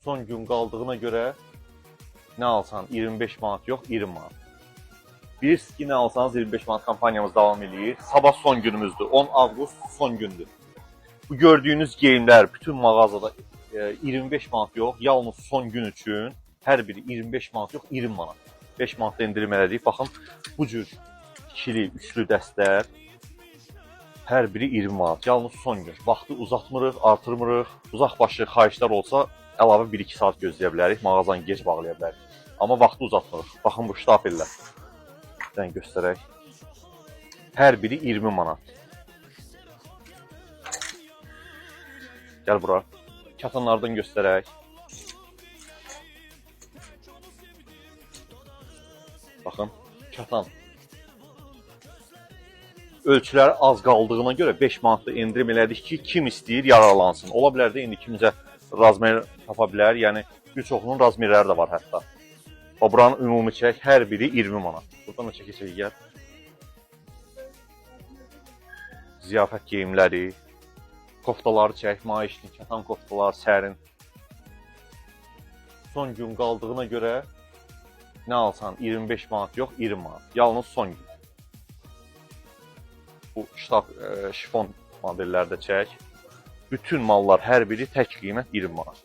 Son gün qaldığına görə nə alsan 25 manat yox, 20 manat. Bilirsiniz ki, nə alsanız 25 manat kampaniyamız davam eləyir. Sabah son günümüzdür. 10 avqust son gündür. Bu gördüyünüz geyimlər bütün mağazada 25 manat yox, yalnız son gün üçün hər biri 25 manat yox, 20 manat. 5 manat da endirim elədik. Baxın, bu cür ikili, üçlü dəstlər hər biri 20 manat. Yalnız son gün. Vaxtı uzatmırıq, artırmırıq. Uzaq başı xahişlər olsa əlavə 1-2 saat gözləyə bilərik, mağazanı gec bağlaya bilərik. Amma vaxtı uzatmırıq. Baxın bu ştafellər. Bir dənə göstərək. Hər biri 20 manat. Gəl bura. Katanlardan göstərək. Baxın, katan. Ölçüləri az qaldığına görə 5 manatlıq endirim elədik ki, kim istəyir yararlansın. Ola bilər də indi kimcə razmer tapa bilər, yəni bir çoxunun razmerləri də var hətta. Bax buranın ümumi çək, hər biri 20 manat. Buradan da çəkə çəkə gəl. Ziyafət geyimləri, koftaları çək, maişli, katan koftalar, sərin. Son gün qaldığına görə nə alsan 25 manat yox, 20 manat. Yalnız son gün. Bu ştab şifon modelləri də çək. Bütün mallar hər biri tək qiymət 20 manat.